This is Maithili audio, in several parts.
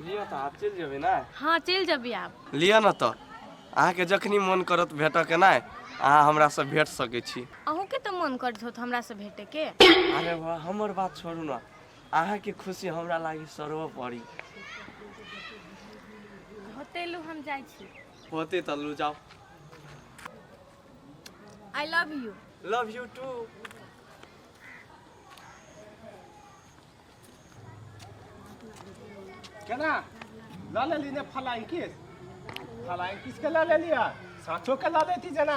लिअ तऽ आब चलि जेबै ने? हँ, चलि जेबै आब। लिअ ने तऽ अहाँके जखनी मोन करत भेटऽके ने, अहाँ हमरासँ भेट सकै छी। अहूँके तऽ मोन करैत होत हमरासँ भेटैके। अरे वाह, हमर बात छोड़ू ने, अहाँके खुशी हमरा लागी सर्वोपरि। होतै लू, हम जाइ छी। होतै तऽ लू, जाउ। I love you. Love you too. केना लऽ लेली ने फलाइन किस? फलाइन किस के लऽ लेली? आ साँचो के लऽ लेती जेना।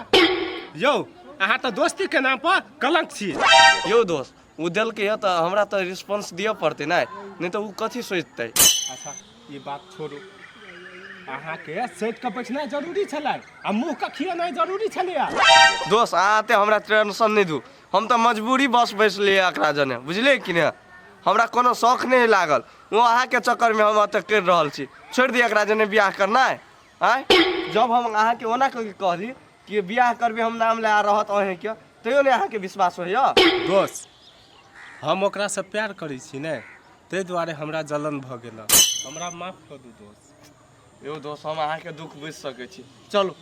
यौ, अहाँ तऽ दोस्ती के नाम पर कलंक छी। यौ दोस्त, ओ देलकै हँ तऽ हमरा तऽ रिस्पॉन्स दिअ पड़तै ने, नहि तऽ ओ कथी सोचतै? अच्छा, ई बात छोड़ू, अहाँके सैत कऽ बैठनाइ जरूरी छलै आ मुँह के खियेनाइ जरूरी छलैया। दोस्त, अहाँ एते हमरा टेंशन नहि दू। हम तऽ मजबूरी बस बैसलियै एकरा जने, बुझलियै कि नहि? हमरा कोनो शौक नहि लागल, ओ अहाँके चक्करमे हम एतऽ करि रहल छी। छोड़ि दिअ एकरा जने बियाह करनाइ। आँय, जब हम अहाँके ओना कऽ के कहली कि बियाह करबै हम, नाम लए रहत अहीँके, तैयो नहि अहाँके विश्वास होइए। दोस्त, हम ओकरासँ प्यार करै छी ने, ताहि दुआरे हमरा जलन भऽ गेल। हमरा माफ कऽ दू दोस्त। यौ दोस्त, हम अहाँके दुख बुझि सकै छी। चलू।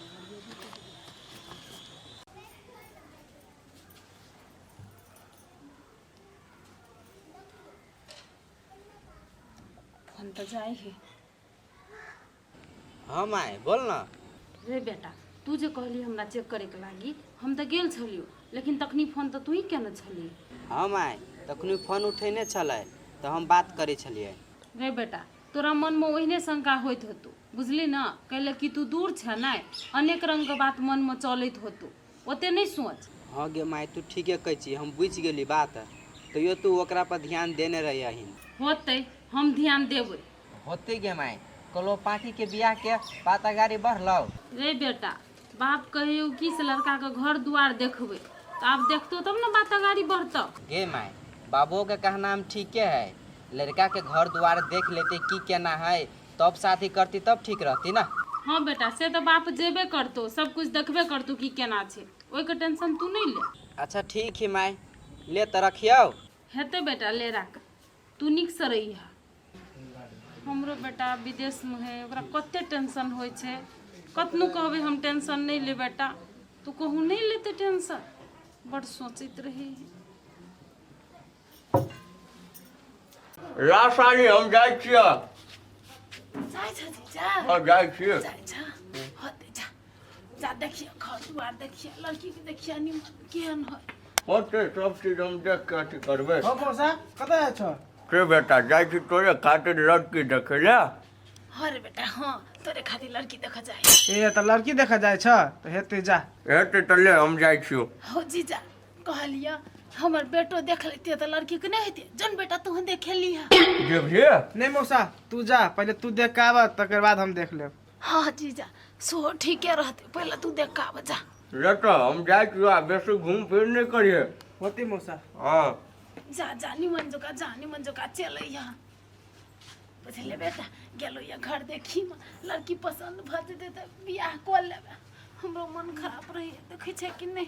फोन तऽ जाइ है। हाँ माय, बोल ना। रे बेटा, तू जे कहली हमरा चेक करैके लागी, हम तऽ गेल छलियो, लेकिन तखनी फोन तऽ तू ही केने छली। हाँ माय, तखनी फोन उठेने छलै तऽ हम बात करै छलियै। रे बेटा, तोरा मनमे ओहिने शंका होइत होतौ, बुझली ने? कैले कि तू दूर छे ने, अनेक रंगके बात मनमे चलैत होतौ। ओते नहि सोच। हँ गे माय, तू ठीके कहै छी, हम बुझि गेली बात। तैयो तू ओकरा पर ध्यान देने रहियहिन। होतै, हम ध्यान देबै। होतै गे माय, कहलहुँ पाँखिके बियाहके बात अगाड़ी बढ़लौ? रे बेटा, बाप कहियो कि से लड़काके घर दुआर देखबै, तऽ आब देखतौ तब ने बात अगाड़ी बढ़तौ। गे माय, बाबुओके कहनाम ठीके है, लड़काके घर दुआर देख लेतै की केना है, तब शादी करती, तब ठीक रहती ना। हँ बेटा, से तऽ बाप जेबे करतौ, सब कुछ देखबे करतौ की केना छै, ओहिके टेंशन तू नहि ले। अच्छा ठीक है माय, ले तऽ रखियौ। हेतै बेटा, ले राख, तू नीकसँ रहिह। हमरो बेटा विदेशमे है, ओकरा कते टेंशन होइ छै। कतनो कहबै हम टेंशन नहि ले बेटा, तू कहूँ नहि लेतै टेंशन, बड़ सोचैत रहै है। ला साली, हम जाइ छियै। जाइ छ जीजा? हँ, जाइ छियै। जाइ छ, होते, जा जा, देखिए घर दुआर, देखिए लड़की के, देखिए निमन केहन है। होते, सब चीज हम देख के अथी करबै। हँ मौसा, कतऽ जाइ छौ? के बेटा, जाइ छी तोरे खातिर लड़की देखै लए। हाँ रे बेटा, हाँ, तोरे खातिर लड़की देख जाए। ए, तऽ लड़की देखऽ जाइ छ तऽ हेतै, जा। हेतै तऽ ले, हम जाइ छियौ। हो जीजा, कहलिया हमर बेटो देख लेते तऽ लड़की के नहि हेतै। जन बेटा, तू देखे लिहा। जेबही? नहि मौसा, तू जा, पहिले तू देख के आबऽ, तकर बाद हम देख लेब। हाँ जीजा, सो ठीके रहते, पहिले तू देख के आबऽ, जा। ले तऽ हम जाइ छियौ, आ बेसी घूम फिर नहि करिहे। होतै मौसा। हँ। जा जा, निमन जोका जा, निमन जोका चल यहाँ, बुझले बेटा? गेलो ये घर देखी में, लड़की पसंद भऽ जेतै तऽ बियाह कऽ लेबै। हमरो मन खराब रहैए, देखै छै कि नहि,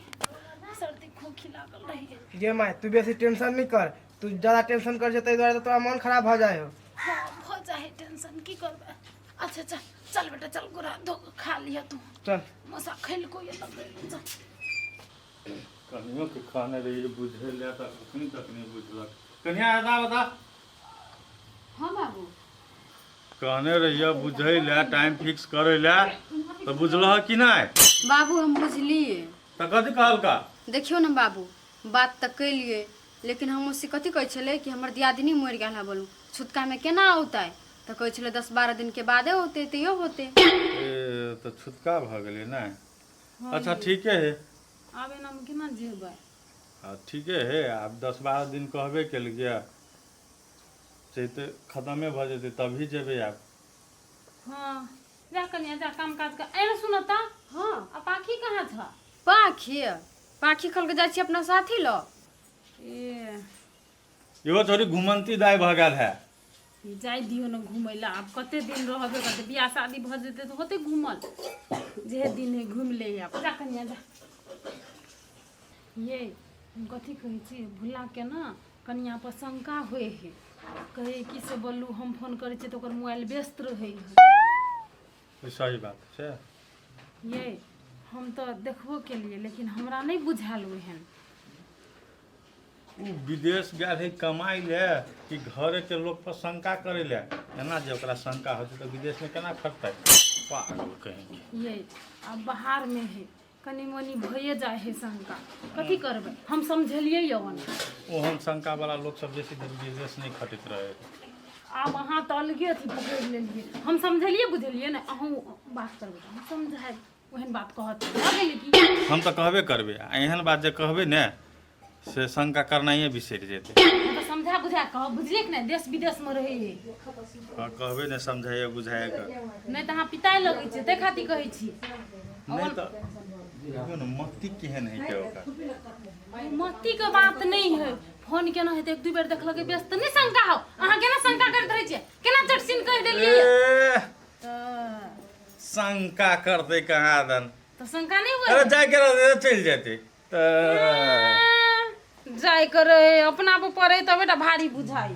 सर्दी खोखी लागल रहैए। गे माय, तू बेसी टेंशन नहि कर। तू ज्यादा टेंशन कर छै ताहि दुआरे तऽ तोरा मन खराब भऽ जाइ हो। हाँ, भऽ जाइ टेंशन, की करबै? अच्छा चल चल बेटा, चल, गोरा धो कऽ खा लिह तू। चल। मौसा खैलको ये तब चल। कनियो के कहने रहियै बुझै लए, तऽ अखनी तक नहि बुझलक। कनिया, बता बता। हाँ बाबू। कहने रहियै बुझै लए, टाइम फिक्स करै लए, तऽ बुझलह कि नहि? बाबू, हम बुझलियै। तऽ कथी कहलका? देखियौ ने बाबू, बात तऽ केलियै, लेकिन हम ओसे कथी कहै छलै कि हमर दियादिनी मरि गेल है, बोलू छुतकामे केना औतै? तऽ कहै छलै 10-12 दिनके बादे औतै, तैयो होतै। ए, तऽ छुतका भऽ गेलै ने? अच्छा, ठीके है। आब एनामे केना जेबै? हँ, ठीके है। आब 10-12 दिन कहबे केलकै, चैत खतमे भऽ जेतै तभी जेबै आब। हाँ, जा कनिया, जा, काम काज कर। एने सुन तऽ। हाँ। आ पाखी कहाँ छ? पाखी? पाखी खोल के जाइ छी अपना साथी लग। ए। इहो थोड़ी घुमंती दाइ भऽ गेल है। जाय दियौ ने घुमै लए, आब कते दिन रहबे करतै? बियाह शादी भऽ जेतै तऽ होतै घूमल। जे दिन है घुमि ले आब। जा कनिया, जा। ये, हम कथी कहै छी, भुल्लाके ने कनिया पर शंका होइ है कहै कि से बोलू हम फोन करै छियै तऽ ओकर मोबाइल व्यस्त रहै है। ई सही बात छै। ये हम तऽ देखबो केलियै लेकिन हमरा नहि बुझायल ओहन। ओ विदेश गेल है कमाइ ले कि घरे के लोग पर शंका करे ले? एना जे ओकरा शंका होतै तऽ विदेश में केना खटतै? पागल कहीं के। ये आब बाहर में है कनि मनि भइए जाइ है शंका, कथी करबै? हम समझेलियै यऽ ओना। ओहन शंका वाला लोग सब बेसी दिन विदेश नहि खटैत रहे। आब अहाँ तऽ अलगे अथी पकड़ि लेलियै। हम समझेलियै बुझेलियै ने, अहूँ बात करबै तऽ हम समझायब। ओहन बात कहत भऽ गेलै की? हम तऽ कहबे करबै आ एहन बात जे कहबै ने से शंका करनाइए बिसरि जेतै। हम तऽ समझा बुझा कहब, बुझलियै कि नहि? देश विदेशमे रहै है। हँ, कहबै ने समझाइए बुझाइए कऽ। नहि तऽ अहाँ पिताए लगै छियै, ताहि खातिर कहै छी। नहि तऽ देखियौ ने मत्ती केहन हइ के ओकर। मत्तीके बात नहि है, फोन केना हेतै? एक दू बेर देखलकै व्यस्त तऽ नहि शंका हो? अहाँ केना शंका करैत रहै छियै? केना चटसिन कहि देलियै? ए, तऽ शंका करतै कहाँ दन। तऽ शंका नहि अरे हुए? जाय के रहतै तऽ चलि जेतै तऽ। जाय के रहे अपना पर पड़े तब बेटा भारी बुझाई।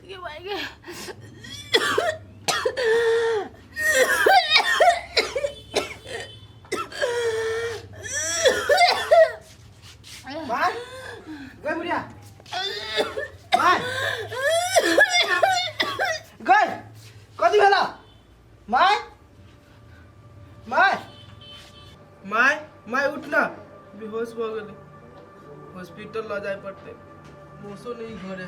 गे भाई गे। माय गई, बुढ़िया माय गई, कथी भेला? माय माय माय माय, उठ ना, बेहोश भऽ गेलै, हॉस्पिटल लऽ जाय पड़तै। मौसो नहीं घरे।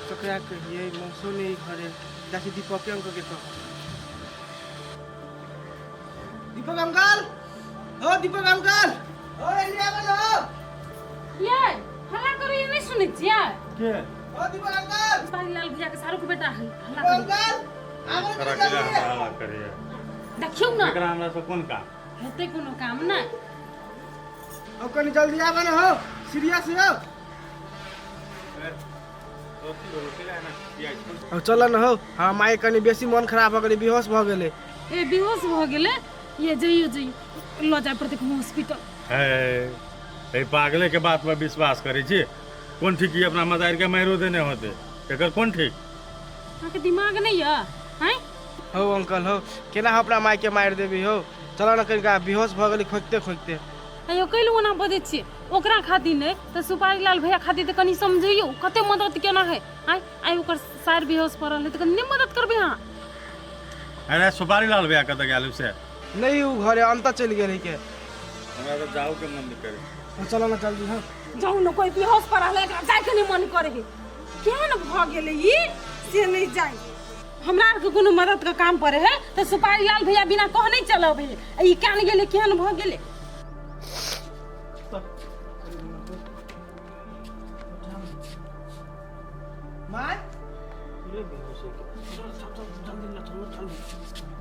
ककरा कहियै? मौसो नहीं घरे। जाइ छी दीपके अंकल के कह। दीपक अंकल हो, दीपक अंकल हो, एली आबल हो। ये हल्ला करै नहि सुनै छियै? के? हो दीपक अंकल। लाल भैया के सारू के बेटा है, हल्ला दीपक करै। अंकल आबल। खरा के हमरा हल्ला करैया। देखियौ ने। एकरा हमरा से कोन काम? हेतै कोनो काम नहि। अब कनी जल्दी आबे ना हो, सीरियस हो। अब चल न हो, हाँ माय कनी बेसी मन खराब हो गेलै, बेहोश भऽ गेलै। ए बेहोश भऽ गेलै? ये जइयो जइयो, लऽ जाय पड़तै कोनो हॉस्पिटल। है एहि पागले के बात पर विश्वास करै छी? कोन ठीक ई अपना मदार के मारियो देने होते, एकर कोन ठीक? अहाँके दिमाग नहि यऽ आँय? हो अंकल हो, केना हम अपना माय के मारि देबी हो? चल न कनिका, बेहोश भऽ गेलै खोजते खोजते। अयो कैलू ओना बजै छियै? ओकरा खातिर नहि तऽ सुपारी लाल भैया खातिर तऽ कनि समझैयौ, कते मदद केना है। आँय आइ ओकर सार बेहोश पड़ल है तऽ कनि नहि मदद करबै अहाँ? अरे सुपारी लाल भैया कतऽ गेल से? नहीं, उ घरे अंत चलि गेल है के। हमरा तऽ जाऊ के मन नहीं करे। हो चल न जल्दी हो। जाउ ने, कोई बेहोश पड़ल है, एकरा जायके नहि मन करे है। केहन भऽ गेलै ई से नहि जाय। हमरा आरके कोनो मदद के काम पड़े है तऽ सुपारी लाल भैया बिना कह नहि चलबै है। आ ई केहन गेलै, केहन भऽ गेलै? माय बेहोश है के। चल चल चल, जल्दी न चल जल्दी।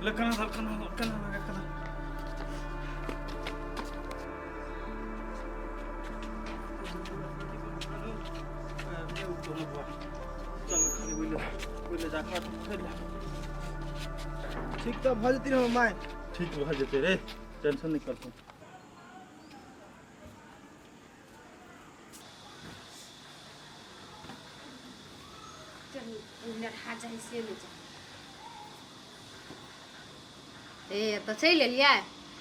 ले कना धर, कना धर, कना लगा, कना। ठीक तऽ भऽ जेतै हमर माय? ठीक भऽ जेतै रे, टेंशन नहीं करतै। लड़हा जाइ से नहि जाइ। ए तऽ चलि एलियै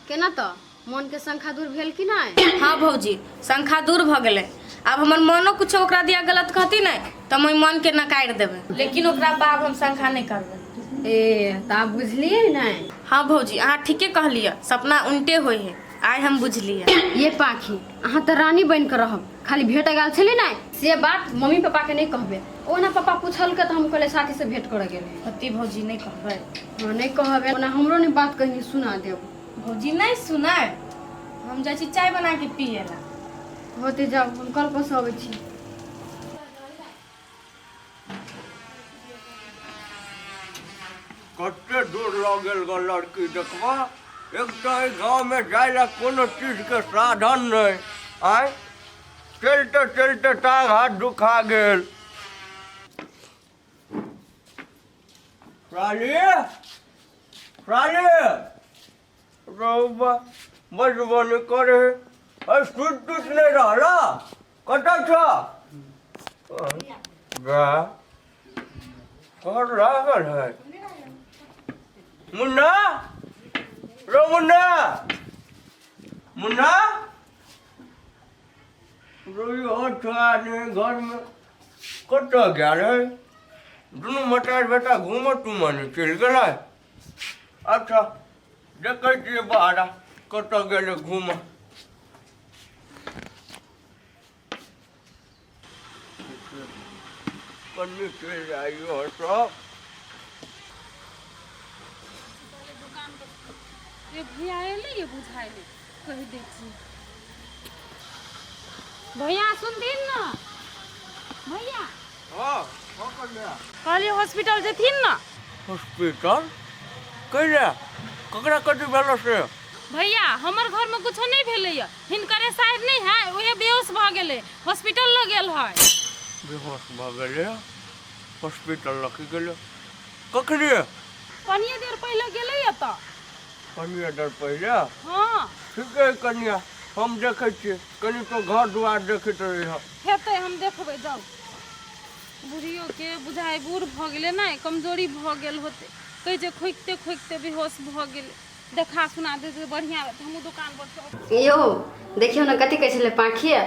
केना? तऽ मोनके शंका दूर भेल कि नहि? हाँ भौजी, शंका दूर भऽ गेलै। आब हमर मनो कुछो ओकरा दिया गलत कहती नहि तऽ हम ओहि मनके नकारि देबै, लेकिन ओकरा पर आब हम शंका नहि करबै। ए तऽ आब बुझलियै नहि? हाँ भौजी, अहाँ ठीके कहलियै, सपना उल्टे होइ है, आइ हम बुझलियै। ये पाखी, अहाँ तऽ रानी बनि कऽ रहब। खाली भेट गेल छलै ने से बात मम्मी पापाके नहि कहबै। ओना पापा पुछलकै तऽ हम कहलियै साथीसँ भेंट करऽ गेलै। कथी भौजी, नहि कहबै? हँ, नहि कहबै। ओना हमरो नहि बात कहीं सुना देब। भौजी, नहि सुनाय। हम जाइ छी चाय बना के पिए ला। होते जाउ, हम कल पर से अबै छी। कते दूर लऽ गेल ग लड़की देखबा। एक तऽ एहि गाँवमे जाय लए कोनो चीजके साधन नहि। आँय, चलिते चलिते टांग हाथ दुखा गेल। साली, साली, रौबा बजबो नहि करे है। अरे सुति तुति नहि रहला, कतऽ छ गा? कर लागल है। मुन्ना, रो मुन्ना, मुन्ना, रो हो आदमी घरमे कतऽ गेल है? दुनू मटार बेटा घूमऽ तूमऽ नहि चलि गेलै। अच्छा, देखै छियै बहारा कतऽ गेलै घूमऽ। कन्नी चलि जाइयो सब। ये भैया एलै ये बुझाइले, कहि दै छी। भैया सुनथिन ने भैया? हाँ हाँ कन्या। कहलियै हॉस्पिटल जेथिन ने? हॉस्पिटल कैला? ककरा कथी भेलो से? भैया, हमर घरमे कुछो नहि भेलैया, हिनकरे साइड नहि है, उहे बेहोश भऽ गेलै, हॉस्पिटल लऽ गेल है। बेहोश भऽ गेलै, हॉस्पिटल लऽ के गेलै? कखनी? कनिए देर पहिले गेलैया। तऽ कनिए देर पहिले? हाँ। ठीक है कनिया, हम देखै छियै। कनि तो घर दुआर देखैत रहिह। हेतै, हम देखबै, जाउ। बुढ़ियो के बुझाइ बूढ़ भऽ गेलै ने, कमजोरी भऽ गेल होतै। कहै छै खोकिते खोकिते बेहोश भऽ गेलै। देखा सुना देतै बढ़िआँ रहतै, हमहूँ दोकान पर से। यौ, देखियौ ने कथी कहै छलै पाखिए।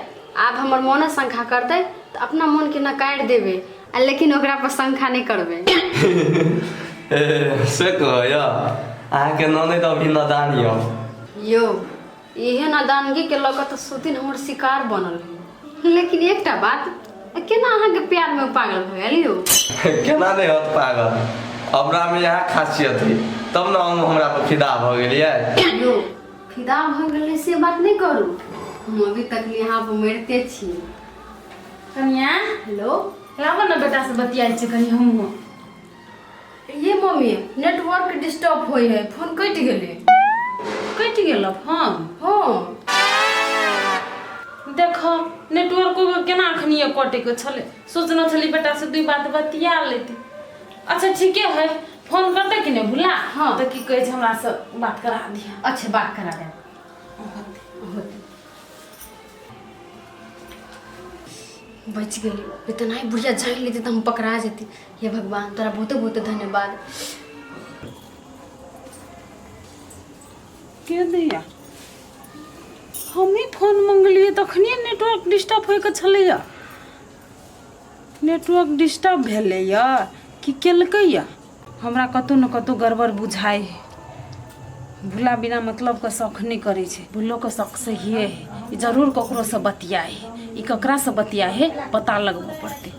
आब हमर मोने शंखा करतै तऽ अपना मोनके नकारि देबै आ लेकिन ओकरा पर शंखा नहि करबै। ए, से कहैया अहाँके ननैद अभी नदान यऽ। यौ, इहे नादानगीके लऽ कऽ तऽ सुतिन हमर शिकार बनल है। लेकिन एकटा बात, केना अहाँके प्यारमे पागल भऽ गेल यौ? केना नहि होत पागल? हमरामे इएह खासियत है तब ने हम हमरा पर फिदा भऽ गेलियै। यौ, फिदा भऽ गेलै से बात नहि करू, हम अभी तक यहाँ पर मरिते छी। कनिया। हेलो। लाबऽ ने, बेटा से बतियाइ छै कनि हमहूँ। ये मम्मी, नेटवर्क डिस्टर्ब होइ है, फोन कटि गेलै। कटि गेल फोन? हाँ। देख, नेटवर्को के केना अखनिए कटैके छलै। सोचने छली बेटा से दुई बात बतिया लेती। अच्छा, ठीके है, फोन करतै कि नहि भुला? हाँ। तऽ की कहै छै, हमरा से बात करा दिहा। अच्छा, बात करा देब। होतै। बचि गेली, इतना ही बुढ़िया जानि लेती तऽ हम पकड़ा जेती। हे भगवान, तोरा बहुते बहुते धन्यवाद। के दैया, हमही फोन मंगलियै तखनिए नेटवर्क डिस्टर्ब होइके छलैया। नेटवर्क डिस्टर्ब भेलैया कि केलकैया? हमरा कतहु ने कतहु गड़बड़ बुझाइ है। भूला बिना मतलबके शौक नहि करै छै। भूलोके शौक सहिए है। ई जरूर ककरोसँ बतियाइ है। ई ककरासँ बतियाइ है, पता लगबऽ पड़तै।